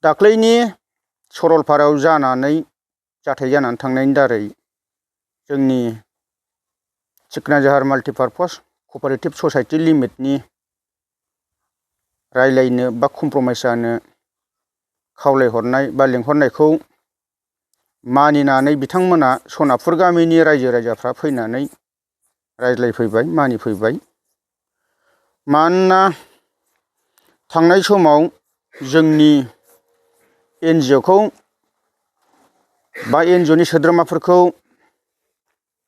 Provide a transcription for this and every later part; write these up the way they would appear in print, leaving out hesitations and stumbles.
दाख्लैनि सरलपारायाव जाथाय जानानै थांनायनि दारै जोंनि सिखना जाहार माल्टिपार्पस कपारेटिभ ससाइटि लिमिटेडनि रायलायनो बा कमप्रमाइस जानो खावलायहरनाय बा लेंहरनायखौ मानिनानै बिथांमोना सनापुर गामिनि रायजो राजाफ्रा फैनानै रायज्लायफैबाय, मानिफैबाय। मानोना थांनाय समाव जोंनि NGO-खौ बा NGO-नि सोद्रोमाफोरखौ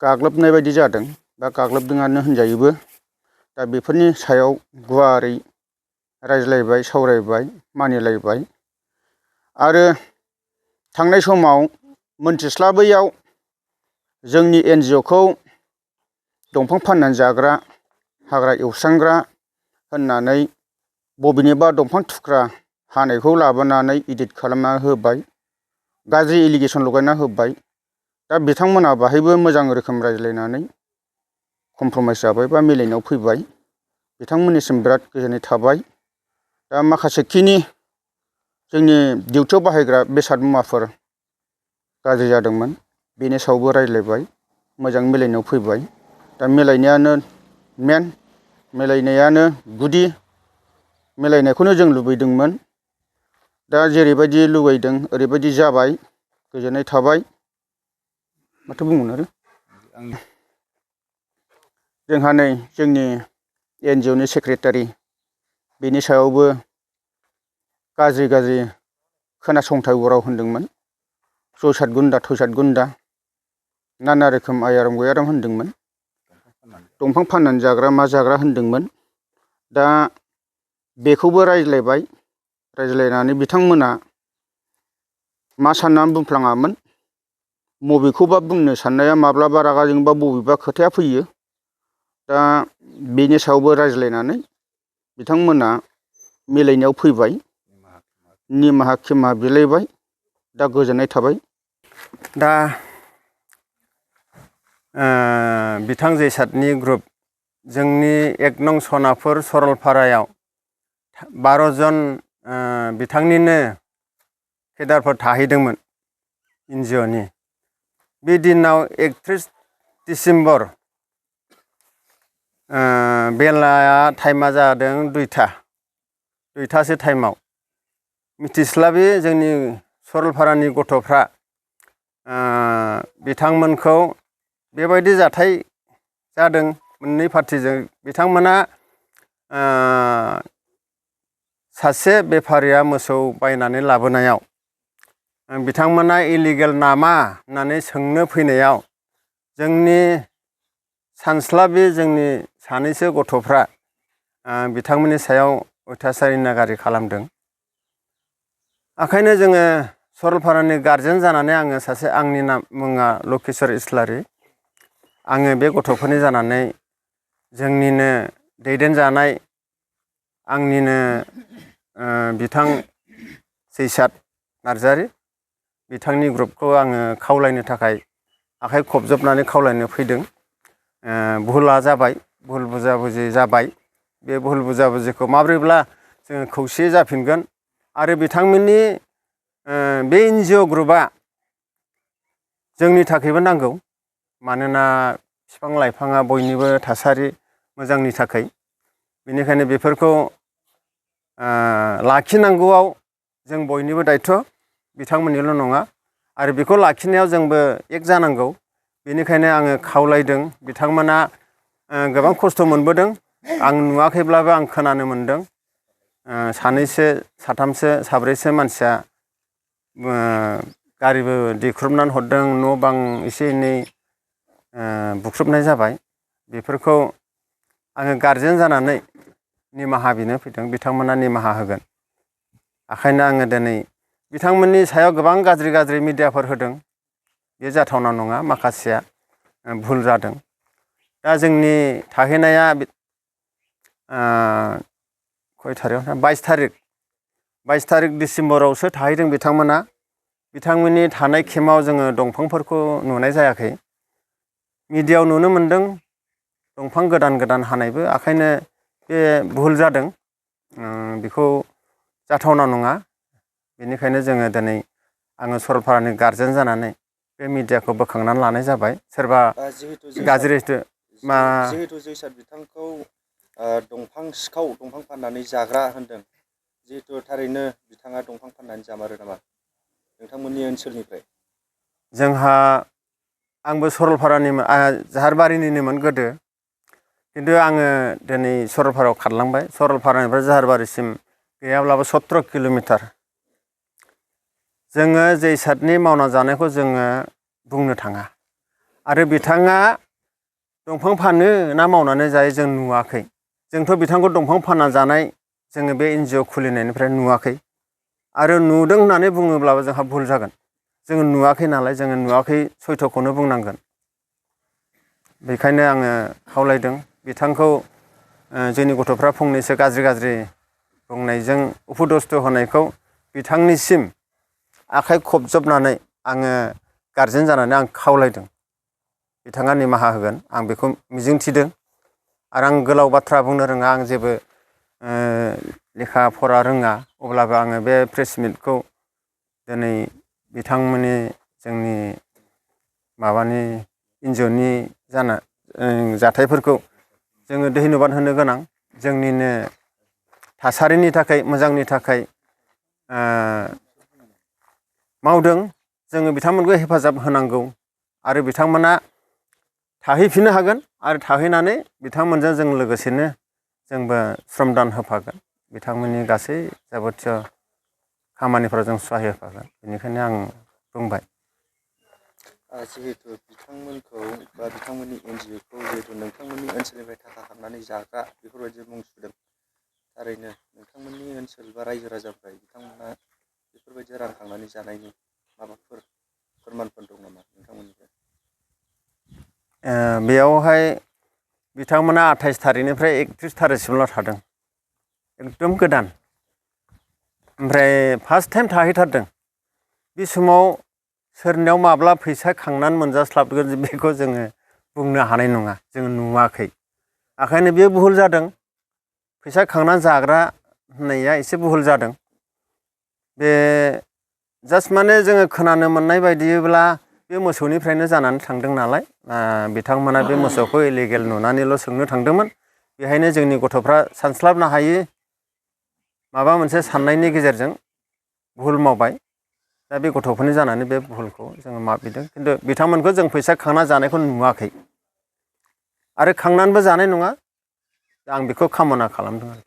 गाग्लोबनाय बायदि जादों बा गाग्लोबदोंआनो होनजायोबो। दा बेफोरनि सायाव गुवारै रायज्लायबाय, सावरायबाय, मानिलायबाय। आरो थांनाय समाव मोनथिस्लाबैयाव जोंनि NGO-खौ दंफां फाननानै जाग्रा, हाग्रा एवस्रांग्रा होननानै बबेनिबा दंफां थुख्रा हानायखौ लाबोनानै इडिट खालामना होबाय, गाज्रि एलिगेसन लगायना होबाय। दा बिथांमोना बाहायबो मोजां रोखोम रायज्लायनानै कमप्रमाइस जाबाय बा मिलायनायाव फैबाय। बिथांमोननिसिम बिराद गोजोननाय थाबाय। दा माखासेखिनि जोंनि डिउटियाव बाहायग्रा बेसाद मुवाफोर गाज्रि जादोंमोन, बेनि सायावबो रायज्लायबाय, मोजां मिलायनायाव फैबाय। दा मिलायनायानो मेन, मिलायनायानो गुदि, मिलायनायखौनो जों लुबैदोंमोन। दा जेरैबायदि लुबैदों ओरैबायदि जाबाय, गोजोननाय थाबाय। माथो बुंबावनो आरो। जोंहा नै जोंनि NGO-नि सेक्रेटारि, बेनि सायावबो गाज्रि खोनासंथाव राव होनदोंमोन। जयसात गुन्दा थयसात गुन्दा नाना रोखोम आयारम गयारम होनदोंमोन। दंफां फाननानै जाग्रा मा जाग्रा होनदोंमोन। दा बेखौबो रायज्लायबाय, रायज्लायनानै बिथांमोना मा साननानै बुंफ्लाङामोन, बबेखौबा बुंनो साननाया माब्लाबा रागा जोंबा बबेबा खोथाया फैयो। दा बेनि सायावबो रायज्लायनानै बिथांमोना मिलायनायाव फैबाय, निमाहा खिमाहा बिलायबाय। दा गोजोननाय थाबाय। दा बिथां जयसातनि ग्रुप, जोंनि 1 नं सनापुर सरलपारायाव 12 जन बिथांनिनो केडारफोर थाहैदोंमोन NGO-नि। बे दिनाव 31 डिसेम्बर बेलाया टाइमा जादों 2थासो टाइमाव। मिथिस्लाबि जोंनि सरलपारानि गथ'फ्रा बिथांमोनखौ बेबायदि जाथाय जादों मोननै पार्टिजों। बिथांमोना सासे बेफारिया मोसौ बायनानै लाबोनायाव बिथांमोना इलिगेल नामा होननानै सोंनो फैनायाव जोंनि सानस्लाबि जोंनि सानैसो गथ'फ्रा बिथांमोननि सायाव अयथासार अनागारि खालामदों। ओंखायनो जोङो सरलपारानि गारजेन जानानै आंनि मुङा लकेस्वर इस्लारि। आङो बे गथ'फोरनि जानानै जोंनिनो दैदेनजानाय आंनिनो बिथां जयसात नार्जारि, बिथांनि ग्रुपखौ आङो खावलायनो थाखाय आखाइ खबजबनानै खावलायनो फैदों। भुला जाबाय, भुल बुजाबुजि जाबाय। बे भुल बुजाबुजिखौ माब्रैब्ला जोङो खौसेयै जाफिनगोन। आरो बिथांमोननि बे NGO ग्रुपआ जोंनि थाखायबो नांगौ। मानोना बिफां लाइफाङा बयनिबो थासारि मोजांनि थाखाय। बेनिखायनो बेफोरखौ लाखिनांगौआव जों बयनिबो दायथ', बिथांमोननिल' नङा। आरो बेखौ लाखिनायाव जोंबो एक जानांगौ। बेनिखायनो आङो खावलायदों। बिथांमोना गोबां खस्थ' मोनबोदों। आं नुवाखैब्लाबो आं खोनानो मोनदों। सानैसो साथामसो साब्रैसो मानसिया गारिबो देख्रुबनानै हरदों, न' बां एसे एनै बुख्रुबनाय जाबाय। बेफोरखौ आङो गारजेन जानानै निमाहा बिनो फैदों। बिथांमोना निमाहा होगोन। ओंखायनो आङो दिनै बिथांमोननि सायाव गोबां गाज्रि मिडियाफोर होदों। बे जाथावना नङा, माखासेया भुल जादों। दा जोंनि थाहैनाया खय थारिख 22 थारिख डिसेम्बरावसो थाहैदों बिथांमोना। बिथांमोननि थानाय केम्पआव जोङो दंफांफोरखौ नुनाय जायाखै। मिडियायाव नुनो मोनदों दंफां गोदान हानायबो। ओंखायनो बे भुल जादों। बेखौ जाथावना नङा। बेनिखायनो जोङो दिनै आङो सरलपारानि गारजेन जानानै बे मिडियाखौ बोखांनानै लानाय जाबाय। सोरबा गाज्रि जिहेतु जैसार बिथांखौ दंफां सिखाव दंफां फाननानै जाग्रा होनदों, जिहेतु थारैनो बिथाङा दंफां फाननानै जामारो नामा नोंथांमोननि ओनसोलनिफ्राय? जोंहा आंबो सरलपारानिमोन, जाहारबारिनिनोमोन गोदो, खिन्थु आङो दिनै सरलपारायाव खारलांबाय। सरलपारानिफ्राय जाहारबारिसिम गैयाब्लाबो 17 किल'मिटार। जोङो जैसारनि मावना जानायखौ जोङो बुंनो थाङा। आरो बिथाङा दंफां फानो ना मावनानै जायो जों नुवाखै। जोंथ' बिथांखौ दंफां फानना जानाय जोङो बे NGO खुलिनायनिफ्राय नुवाखै। आरो नुदों होननानै बुङोब्लाबो जोंहा भुल जागोन। जोङो नुवाखै नालाय, जोङो नुवाखै सैथोखौनो बुंनांगोन। बेखायनो आङो खावलायदों बिथांखौ, जोंनि गथ'फ्रा फंनैसो गाज्रि बुंनायजों उपदस्थ होनायखौ बिथांनिसिम आखाइ खबजबनानै आङो गारजेन जानानै आं खावलायदों। बिथाङा निमाहा होगोन आं बेखौ मिजिंथिदों। आरो आं गोलाव बाथ्रा बुंनो रोङा, आं जेबो लेखा फरा रोङा, अब्लाबो आङो बे प्रेस मिटखौ दिनै बिथांमोननि जोंनि माबानि NGOनि जाथायफोरखौ जोङो धन्यबाद होनो गोनां। जोंनिनो थासारिनि थाखाय, मोजांनि थाखाय मावदों। जोङो बिथांमोनखौ हेफाजाब होनांगौ आरो बिथांमोना थाहैफिननो हागोन। आरो थाहैनानै बिथांमोनजों जों लोगोसेनो जोंबो श्रमदान होफागोन। बिथांमोननि गासै जाबोतिय खामानिफोराव जों सहाय होफागोन। बेनिखायनो आं बुंबाय। जिहेतु बिथांमोनखौ बा बिथांमोननि NGOखौ जिहेतु नोंथांमोननि ओनसोलनिफ्राय थाखा खांनानै जाग्रा बेफोरबायदि मुं सुदों, थारैनो नोंथांमोननि ओनसोल बा रायजो राजानिफ्राय बिथांमोना बेफोरबायदि रां खांनानै जानायनि माबाफोर फोरमानफोर दं नामा नोंथांमोननिफ्राय? बेयावहाय बिथांमोना 28 थारिखनिफ्राय 31 थारिखसिमल' थादों। एकदम गोदान। ओमफ्राय फार्स्ट टाइम थाहैथारदों। बे समाव सोरनियाव माब्ला फैसा खांनानै मोनजास्लाबगोन बेखौ जोङो बुंनो हानाय नङा। जों नुवाखै। ओंखायनो बेयो भुल जादों। फैसा खांनानै जाग्रा होननाया एसे भुल जादों। बे जास्ट माने जोङो खोनानो मोननाय बायदिब्ला बे मोसौनिफ्रायनो जानानै थांदों नालाय, बिथांमोना बे मोसौखौ इलिगेल नुनानैल' सोंनो थांदोंमोन। बेहायनो जोंनि गथ'फ्रा सानस्लाबनो हायै माबा मोनसे साननायनि गेजेरजों भुल मावबाय। दा बे गथ'फोरनि जानानै बे भुलखौ जोङो माफिदों। खिन्थु बिथांमोनखौ जों फैसा खांना जानायखौ नुवाखै। आरो खांनानैबो जानाय नङा। आं बेखौ खामना खालामदों आरो।